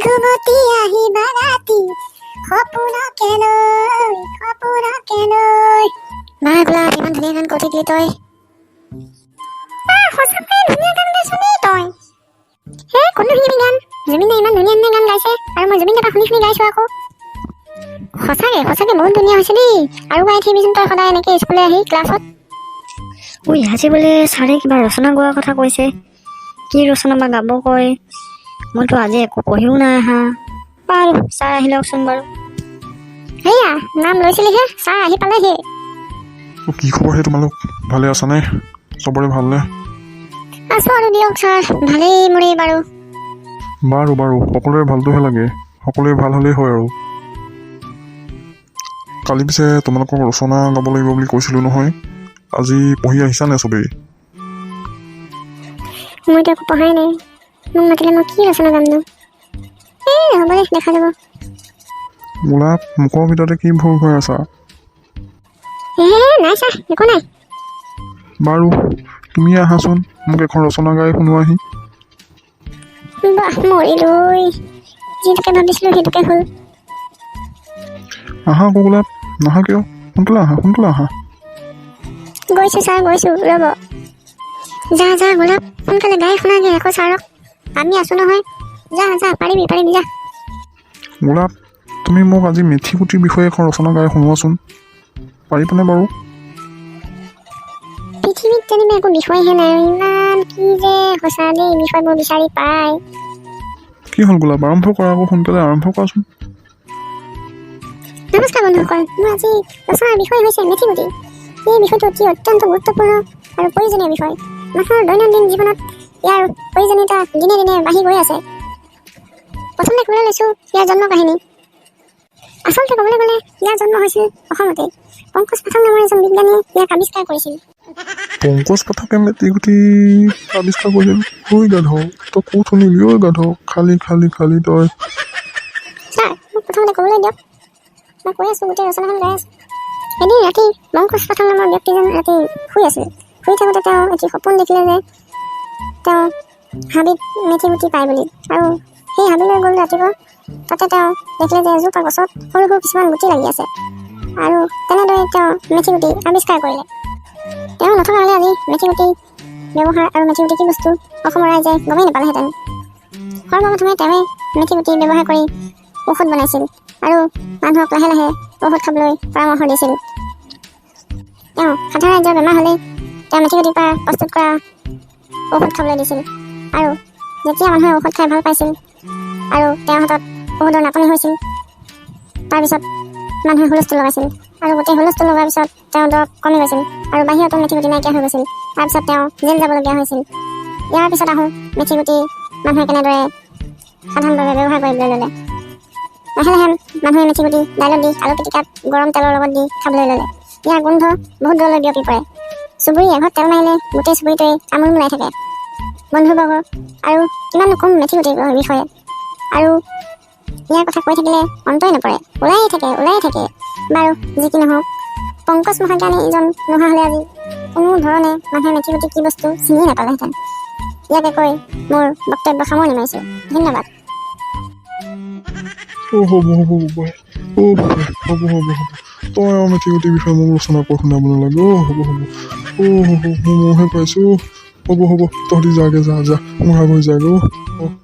ঘুমতি আহিবা ৰাতি, সপোনকে লৈ, সপোনকে লৈ। বাহ গোলাপ, ইমান ধুনীয়া গান কৈ থাকিলি তই। আহ, সঁচাকৈয়ে ধুনীয়া গান গাইছ দেই তই। হে, কোনটো শুনিবি গান? জুবিনে ইমান ধুনীয়া ধুনীয়া গান গাইছে আৰু মই জুবিন দাৰ শুনি শুনি গাইছো আকৌ। সঁচাকে সঁচাকে বহুত ধুনীয়া হৈছে দেই। আৰু গাই থাকিবিচোন তই সদায় এনেকে স্কুললৈ আহি ক্লাছত। ঐ, আজি বোলে ছাৰে কিবা ৰচনা গোৱাৰ কথা কৈছে। কি ৰচনা বা গাব কয়? মইতো আজি একো পঢ়িও নাই অহা। বাৰু, ছাৰ আহি লওকচোন বাৰু। সেয়া নাম লৈছিলিহে, ছাৰ আহি পালেহি। অ', কি খবৰ হে তোমালোক? ভালে আছানে? চবৰে ভালনে? আছো আৰু দিয়ক ছাৰ, ভালেই মোৰেই বাৰু। বাৰু বাৰু, সকলোৰে ভালটোহে লাগে। সকলোৱে ভাল হ'লেই হয় আৰু। কালি পিছে তোমালোকক ৰচনা গাব লাগিব বুলি কৈছিলোঁ নহয়, আজি পঢ়ি আহিছানে চবেই? মইতো একো পঢ়াই নাই। মোক মাতিলে মই কি ৰচনা গামনো? এই হ'ব দে, দেখা যাব। গোলাপ, মুখৰ ভিতৰতে কি ভোৰ হৈ আছা? হে, নাই ছাৰ, একো নাই। বাৰু, তুমি আহাচোন, মোক এখন ৰচনা গাই শুনোৱাহি। বাহ, মৰিলো ঐ। যিটোকে ভাবিছিলোঁ সেইটোকে হ'ল। আহা আকৌ গোলাপ, নাহা কিয়? সোনকালে আহা, সোনকালে আহা। গৈছোঁ ছাৰ, গৈছোঁ, ৰ'ব। যা যা গোলাপ, সোনকালে গাই শুনাগে আকৌ ছাৰক। আমি আছোঁ নহয়। যা যা, পাৰিবি পাৰিবি, যা। গোলাপ, তুমি মোক আজি মেথি গুটিৰ বিষয়ে এখন ৰচনা গাই শুনোৱাচোন, পাৰিবানে বাৰু? পৃথিৱীত যেনিবা একো বিষয়হে নাই। ইমান কি যে সঁচা দেই বিষয়বোৰ বিচাৰি পায়। কি হ'ল গোলাপ? আৰম্ভ কৰা আকৌ, সোনকালে আৰম্ভ কৰাচোন। নমস্কাৰ বন্ধুসকল, মোৰ আজি ৰচনাৰ বিষয় হৈছে মেথি গুটি। এই বিষয়টো অতি অত্যন্ত গুৰুত্বপূৰ্ণ আৰু প্ৰয়োজনীয় বিষয়। মানুহৰ দৈনন্দিন জীৱনত ইয়াৰ প্ৰয়োজনীয়তা দিনে দিনে বাঢ়ি গৈ আছে। প্ৰথমতে ক'বলৈ লৈছোঁ ইয়াৰ জন্ম কাহিনী। আচলতে ক'বলৈ গ'লে ইয়াৰ জন্ম হৈছিল অসমতে। পংকজ পাঠক নামৰ এজন বিজ্ঞানীয়ে ইয়াক আৱিষ্কাৰ কৰিছিল। পংকজ পাঠকে মেথি গুটি আৱিষ্কাৰ কৰিছিল? ঐ গাধ, তই ক'ত শুনিলি ঐ গাধ? খালি খালি খালি তই। ছাৰ, মোক প্ৰথমতে ক'বলৈ দিয়ক। মই কৈ আছোঁ, গোটেই ৰচনাখন গাই আছোঁ। এদিন ৰাতি পংকজ পাঠক নামৰ ব্যক্তিজন ৰাতি শুই আছিল। শুই থাকোঁতে তেওঁ এটি সপোন দেখিলে যে তেওঁ হাবিত মেথি গুটি পায় বুলি। আৰু সেই হাবিলৈ গ'ল ৰাতিপুৱা। তাতে তেওঁ দেখিলে যে এজোপা গছত সৰু সৰু কিছুমান গুটি লাগি আছে আৰু তেনেদৰে তেওঁ মেথি গুটি আৱিষ্কাৰ কৰিলে। তেওঁ নথকা হ'লে আজি মেথি গুটি ব্যৱহাৰ আৰু মেথি গুটি কি বস্তু অসমৰ ৰাইজে গমেই নাপালেহেঁতেন। সৰ্বপ্ৰথমে তেওঁৱে মেথি গুটি ব্যৱহাৰ কৰি ঔষধ বনাইছিল আৰু মানুহক লাহে লাহে ঔষধ খাবলৈ পৰামৰ্শ দিছিল। তেওঁ সাধাৰণ ৰাইজৰ বেমাৰ হ'লেই তেওঁ মেথি গুটিৰ পৰা প্ৰস্তুত কৰা ঔষধ খাবলৈ দিছিল আৰু যেতিয়া মানুহে ঔষধ খাই ভাল পাইছিল আৰু তেওঁৰ হাতত ঔষধৰ নাটনি হৈছিল, তাৰপিছত মানুহে হুলস্থুল লগাইছিল আৰু গোটেই হুলস্থুল লগোৱাৰ পিছত তেওঁৰ দৰৱ কমি গৈছিল আৰু বাহিৰতো মেথি গুটি নাইকিয়া হৈ গৈছিল। তাৰপিছত তেওঁ জেল যাবলগীয়া হৈছিল। ইয়াৰ পিছত আহোঁ মেথি গুটি মানুহে কেনেদৰে সাধাৰণভাৱে ব্যৱহাৰ কৰিবলৈ ল'লে। লাহে লাহে মানুহে মেথি গুটি দাইলত দি, আলু পিটিকাত, গৰম তেলৰ লগত দি খাবলৈ ল'লে। ইয়াৰ গোন্ধ বহুত দূৰলৈ বিয়পি পৰে। চুবুৰী এঘৰত তেল মাৰিলে গোটেই চুবুৰীটোৱে আমোলমোলাই থাকে। বন্ধুবৰ্গ, আৰু কিমাননো ক'ম মেথি গুটিৰ বিষয়ে? আৰু ইয়াৰ কথা কৈ থাকিলে অন্তই নপৰে, ওলাই থাকে, ওলাই থাকে। বাৰু, যি কি নহওক, পংকজ মহাজ্ঞানী এজন নোহোৱা হ'লে আজি কোনো ধৰণে মানুহে মেথি গুটি কি বস্তু চিনিয়ে নাপালেহেঁতেন। ইয়াকে কৈ মোৰ বক্তব্য সামৰণি মাৰিছোঁ। ধন্যবাদ। অ', হ'ব হ'ব বোপাই, অ' বোপাই, হ'ব হ'ব হ'ব। তই আৰু মেথি গুটিৰ বিষয়ে মোক ৰচনা কৈ শুনাব নালাগে। অ' হ'ব হ'ব, অ' হ'ব, মই মৰহে পাইছোঁ। হ'ব হ'ব, তহঁতি যাগে, যা যা, মোৰ ভাগৰি যাগে। অ'।